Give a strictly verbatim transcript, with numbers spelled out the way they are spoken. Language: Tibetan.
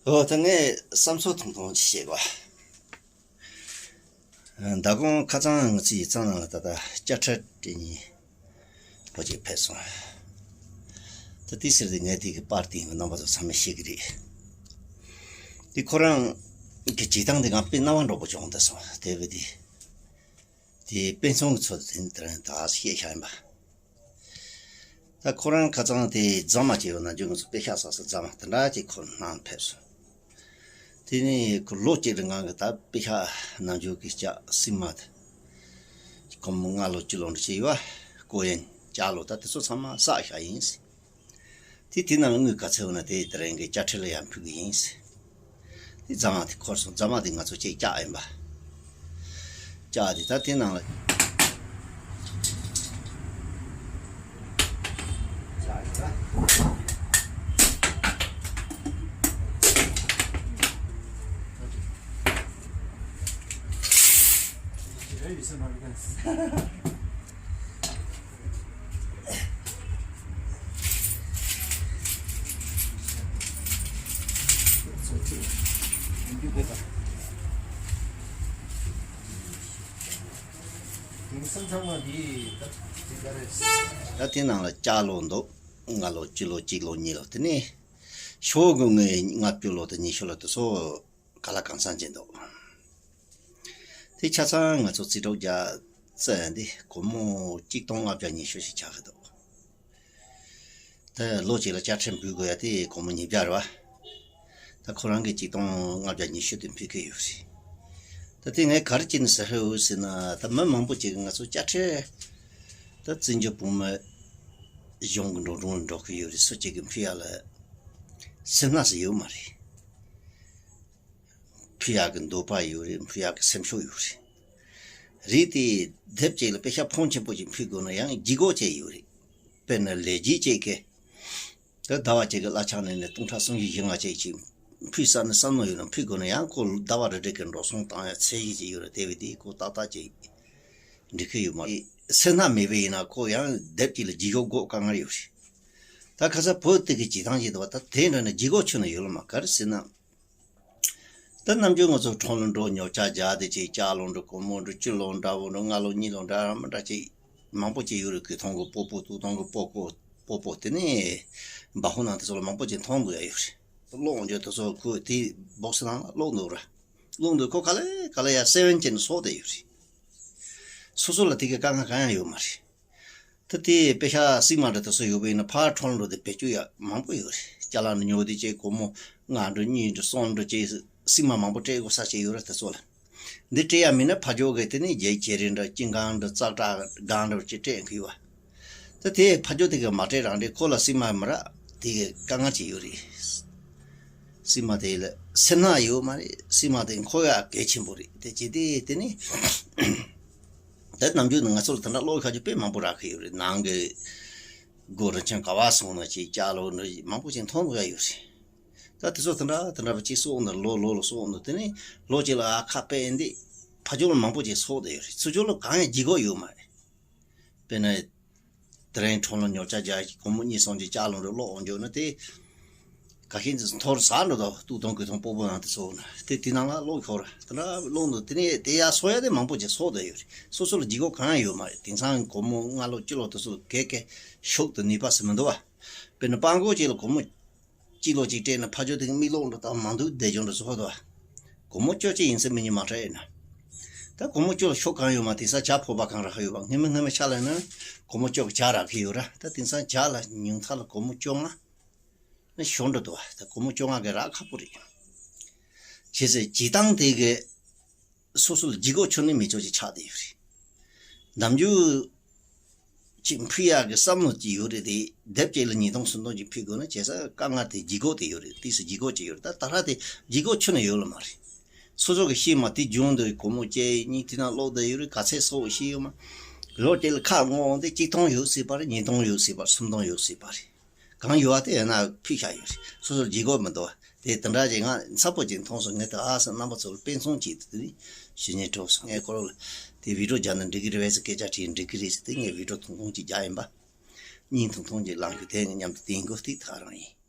ཨོ་ད་ངས་བསམ་ཚུལ་ཐུང་ཐུང་ཅིག་བཤད་དགོས། མདང་དགོང་ཁ་སང་ང་ཚོའི་ཡིག་ཚང་ནང་ལ་ད་ལྟ་དཔྱ་ཁྲལ་སྤྲད་མཁན་བུ་གཅིག་ཕེབས་སོང་། ད་དེ་ཟེར་དེ་ངས་དེ་གི་པར་དེ་རྣམ་པ་ཚོ་ཚང་མས་ཤེས་ཀྱི་རེད། དེ་ཁོ་རང་གི་བྱེད་སྟངས་དེ་ང་དཔེ་སྣང་བ་འགྲོ་པོ་བྱུང་བསྡད་སོང་། དེ་བས་དེ་དེ་དཔེ་མཚོན་གྱི་ཚུལ་དུ་དེ་ནི་དེ་རིང་ད་བཤད་བཞག་ཡིན་པ། ད་ཁོ་རང་ཁ་སང་དེ་རྫ་མ་བྱས་པ་ན་རྒྱུ་ང་ཚོ་པེ་ཤག་བསགས་ས་རྫ་མ་དེ་འདྲ་ཅིག་ཁོ་གནང་ཕེབས་སོང་། དེ་ནས་ཁོ་ལོ་གཅིག་རིང་ངང་གི་ད་པེ་ཤག་ནང་འཇུག་གི་ལྕགས་སྲིན་མ་དེ་སྒོར་མོ་ལྔ་ལོ་བཅུ་ལོ་འདྲ་ཅིག་ཡོད་པ། ཀོ་ཡན་ལྕགས་ལོ་ད་དེ་ཚོ་ཚང་མ་བསགས་བཞག་ཡིན། དེ་དེ་ནང་ལ་དངུལ་ག་ཚོད་ཡོད་ན་དེ་དེ་རིང་གི་དཔྱ་ཁྲལ་ལ་ཡང་ཕུལ་གི་ཡིན། དེ་རྫ་མ་དེ་འཁོར་སོང་། རྫ་མ་དེ་ང་ཚོ་གཅིག་བཀྱག་ཡིན་པ། བཀྱག་དེ་ད་དེ་ནང་ལ་བཀྱག་ཡིན་པ། ད་དེ་ནང་ལ་ལྕགས་ལོ་འདུག་ལྔ་ལོ་བཅུ་ལོ་གཅིག་ལོ་གཉིས་ལོ། དེ་ནས་ཤོག་གུ་ངའི་ལྔ་བཅུ་ལོ་དང་ཉི་ཤུ་ལོ་དེ་ཚོ་ག་ལ་གང་འཚམ་ཅིག་འདུག་དེ་ཆ་ཚང་ང་ཚོ་རྩིས་སྒྲུབ་རྒྱག་ཙམ་འདི་སྒོར་མོ་གཅིག་སྟོང་ལྔ་བརྒྱ་ཉི་ཤུ་ཞིག་ཆགས་ཀྱི་འདུག་ད་ལོ་གཅིག་ལ་དཔྱ་ཁྲལ་འབུལ་དགོས་ཡ་དེ་སྒོར་མོ་ཉིས་བརྒྱ་རེད་བ། ད་ཁོ་རང་གིས་གཅིག་སྟོང་ལྔ་བརྒྱ་ཉི་ཤུ་དེ་འབུལ་གྱི་ཡོད་རེད། ད་དེ་ངས་ག་རེ་བྱས་ནས་ཟེར་ཧེ་འོ་ཟེར་ན། ད་མི་མང་པོ་ཅིག་གིས་ང་ཚོ་དཔྱ་ཁྲལ་ད་བཙན་བྱོལ་བོད་མི་གཞུང་གི་འགྲོ་གྲོན་འགྲོ་གི་ཡོད་རེད། སུ་གཅིག་གིས་འབུལ་ཡ་ལ་སེམས་ནག་ཟེར་ཡོད་མ་རེད། འབུལ་ཡག་གི་འདོད་པ་ཡོད་རེད། འབུལ་ཡག་གི་སེམས་ཤུགས་ཡོད་རེད། རེད་དེ་དེབ་ཅིག་ལ་པེ་ཤག་ཕོན་ཆེན་པོ་ཅིག་འབུལ་དགོས་ན་ཡང་ལྗིད་ཁོག་ཅིག་ཡོད་རེད། དཔེར་ན་ལས་བྱེད་ཅིག་གིས་ད་ཟླ་བ་གཅིག་གི་གླ་ཆ་ནང་ནས་སྟོང་ཕྲག་སུམ་ཅུ་བཞི་ལྔ་ཅིག་ཅིག་འབུལ་ས་ནི་བསམ་བློ་ཡོད་ན་འབུལ་དགོས་ན་ཡང་ཁོ་ཟླ་བ་རེ་རེ་གི་འགྲོ་སོང་བཏང་ཡ་ཚད་གཞི་ཅིག་ཡོད་རེད། དེ་བས་དེ་ཁོ་ཏག་ཏག་ཅིག་འགྲིག་གི་ཡོད་མ་རེད། སེམས་ནག་མེད་པ་ཡིན་ན་ཁོ་ཡང་དེབ་ཅིག་ལ་ལྗིད་ཁོག་དགོས་དཀའ་ངལ་ཡོད་རེད། ད་ཁ་སང་བོད་དེ་གི་བྱེད་སྟངས་ཅིག་འདུག་བ། ད་དེ་འདྲ་ནི་ལྗིད་ཁོག་ཁྱོན་ནས་ཡོད་ལ་མ། ག་རེ་ཟེར་ན། ད་ནམ་རྒྱུན་ང་ཚོ་ཁྲོམ་ལ་འགྲོ་ཉོ་ཆ་རྒྱག་དེ་ཅིག་ལྕགས་ལོ་འདྲ་སྒོར་མོ་འདྲ་བཅུ་ལོ་འདྲ་བོ་འདྲ་ལྔ་ལོ་གཉིས་ལོ་འདྲ་ར་མ་འདྲ་ཅིག་མང་པོ་ཅིག་ཡོད་རེད། གོས་ཐུང་གི་སྤོ་སྤོ་སྟོད་ཐུང་གི་སྤོ་སྤོ་སྤོ་སྤོ་དེ་ནས་སྦ་ཧུ་ནང་དེ་ཚོ་ལ་མང་པོ་ཅིག་མཐོང་འདུག་ཡ་ཡོད་རེད། སློག་འཇོག་དེ་ཚོ་ཁོས་དེ་སྦོག་སི་ནང་ལ་སློག་འདུག་ར། སློག་འདུག་ཁོ་ག་ལེ་ག་ལེ་ཡ་སེ་བན་ཅན་སོགས་དེ་ཡོད་རེད། སོ་སོ་ལ་དེ་གའི་དཀའ་ངལ་གང་ཡང་ཡོད་མ་རེད། ད་དེ་པེ་ཤག་སྲིད་མ་འདྲ་དེ་ཚོ་ཡོད་པ་ཡིན་ན་ཕར་ཁྲོམ་ལ་འགྲོ་དེ་བེད་སྤྱོད་ཡག་མང་པོ་ཡོད་རེད། ཅ་ལག་ནི་ཉོ་དེ་ཅིག་སྒོར་མོ་ལྔ་འདྲ་གཉིས་འདྲ་གསུམ་འདྲ་ཅིག་སྲིད་མ་མང་པོ་སྤྲད་དགོས་ས་ཅིག་ཡོད་རེད། དེ་ཚོ་ལ་འདི་སྤྲད་ཡ་མིན་ན་ཕ་ཇོ་གི་དེ་ནི་རྒྱལ་ཇེ་རིན་འདྲ་ཅི་གང་འདྲ་ཙག་ཙག་གང་འདྲ་ཅིག་སྤྲད་གི་ཡོད་པ། ད་དེ་ཕ་ཇོ་དེ་གི་མ་སྤྲད་རང་འདྲ་ཁོ་ལ་སྲིད་མ་མ་རག་དེ་གི་དཀའ་ངལ་ཅིག་ཡོད་རེད། སྲིད་མ་དེ་ལ་སེམས་ནག་ཡོད་མ་རེད། སྲིད་མ་དེ་མཁོ་ཡ་གལ་ཆེན་པོ་རེད། དེ་ཅི་སྟེ་དེ་ནི། ད་ནམ་རྒྱུན་ནི་ང་ཚོ་ལ་དེ་འདྲ་བློ་ཁ་རྒྱུ་དཔེ་མང་པོ་རག་གི་ཡོད་རེད། ནང་གི་སྒོ་རུ་ཆེན་ག་བ་སོང་ན་ཅིག་ལྕགས་ལོ་འདྲ་མང་པོ་ཅིག་མཐོང་འདུག་ཡ་ཡོད་རེད། ད་དེ་ཚོ་དེ་འདྲ་དེ་འདྲ་བ་ཅིག་གསོག་འདུག་ལོ་ལོ་ལ་གསོག་འདུག་དེ་ནི་ལོ་གཅིག་ལ་ཨ་ཁ་སྤེལ་འདི་ཕ་ཇོ་ལ་མང་པོ་ཅིག་གསོག་བསྡད་ཡོད་རེད། ཚུར་ཕྱོགས་ལ་གང་ཡང་ལྗིད་ཁོག་ཡོད་མ་རེད། དཔེར་ན། དེ་རིང་ཁྲོམ་ལ་ཉོ་ཆ་རྒྱག་གི་སྒོར་མོ་གཉིས་གསུམ་ཅིག་ལྕགས་ལོ་འདྲ་སློག་འོང་འཇོག་ན་དེ། ག་ཤེད་ཅིག་འཐོར་ཟ་འགྲོ་དོ། སྟོད་ཐུང་གོས་ཐུང་སྤོ་སྤོ་ནང་དེ་ཚོ་ན་དེ་དེ་ནང་ལ་སློག་ཁྱོར་དེ་འདྲ་སློག་འདུག་དེ་ནས་དེ་ཡ་གསོག་ཡ་དེ་མང་པོ་ཅིག་གསོག་བསྡད་ཡོད་རེད། སོ་སོ་ལ་ལྗིད་ཁོག་གང་ཡང་ཡོད་མ་རེད། དེང་སང་སྒོར་མོ་ལྔ་ལོ་བཅུ་ལོ་དེ་ཚོ་གས་གས་ཤུགས་དང་ནུས་པ་ཟེར་མི་འདུག་བ། དཔེར་ན་སྤྲང་པོ་ཅིག་ལ་སྒོར་མོ་གཅིག་ལོ་གཅིག་སྤྲད་ན་ཕ་ཇོ་དེ་གི་མིག་ལོག་འགྲོ་དང་མ་འདུག་བསྡད་འཇོག་འགྲོ་ཚོ་ཧོ་དོ། སྒོར་མོ་བཅོ་གཅིག་ཡིན་ཟེར་མི་ཉིད་མ་རེད་ན། ད་སྒོར་མོ་བཅོ་ལ་ཤོག་གང་ཡོད་མ། དེང་སང་ཇ་ཕོར་པ་གང་རག་གི་ཡོད་པ། སྔོན་མ་སྔོན་མ་ཆ་ལ་ན་སྒོར་མོ་བཅོ་གི་ཇ་རག་གི་ཡོད་ར། ད་དེང་སང་ཇ་ལ་ཉུང་མཐའ་ལ་སྒོར་མོ་བཅོ་ལྔ་ན་ཞོར་འགྲོ་འདུག་ད་སྒོར་མོ་བཅོ་ལྔ་གི་རག་ཁག་པོ་རེད། བྱས་ཙང་བྱེད་སྟངས་དེ་གི་སོ་སོ་ལ་ལྗིད་ཁོག་ཁྱོན་ནས་མེད་ཅོག་ཅིག་ཆགས་བསྡད་ཡོད་རེད། ནམ་རྒྱུན་ཅིག་ཕུལ་ཡག་གི་བསམ་བློ་ཅིག་ཡོད་རེད་དེ། དེབ་ཅིག་ལ་ཉིས་སྟོང་སུམ་སྟོང་ཅིག་ཕུལ་དགོས་ན་བྱས་ཙང་དཀའ་ངལ་དེ་ལྗིད་ཁོག་དེ་ཡོད་རེད། དེ་སུ་ལྗིད་ཁོག་ཅིག་ཡོད་རེད། ད་ད་ལྟ་དེ་ལྗིད་ཁོག་ཁྱོན་ནས་ཡོད་ལ་མ་རེད། སོ་སོ་གི་ཤེས་མ་དེ་སྦྱོང་འདོད་སྒོར་མོ་བཅས་གཉིས་དེ་ན་སློག་བསྡད་ཡོད་རེད། ག་ཚད་སོགས་ཤེས་ཡོད་མ། ལོ་དེ་ལ་ཁ་སྔོག་འོང་དེ་གཅིག་སྟོང་ཡོད་སྲིད་པ་རེད། ཉིས་སྟོང་ཡོད་སྲིད་པ་རེད། སུམ་སྟོང་ཡོད་སྲིད་པ་རེད། གང་ཡོད་པ་དེ་ཡང་ན་ཕུལ་བཞག་ཡོད་རེད། སོ་སོར་ལྗིད་ཁོག་མི་འདུག་བ། དེ་དེ་འདྲ་ཅིག་ང་མཚར་པོ་ཅིག་མཐོང་སོང་། ངས་ད་ཨ་སེ་རྣམ་པ་ཚོ་ལ་དཔེ་མཚོན་ཅིག་ཏུ་དེ་ནི་ཞུ་སྙིང་བྲོ་སོང་། ངས་ཁོ་རང་ལ་དེ་བི་ཌི་ཡོ་རྒྱག་ན་འགྲིག་གི་རེད་པས་ཟེར་སྐད་ཆ་དྲིས། འགྲིག་གི་རེད་ཟེར་དེ་ངས་བི་ཌི་ཡོ་ཐུང་ཐུང་ཅིག་རྒྱག་ཡིན་པ། སྙིང་ཐུང་ཐུང་ཅིག་ལངས་ཞུ་དེ་ངས་མཉམ་དུ་བསྟན་དགོས་དེ་ཐག་རང་ཡིན།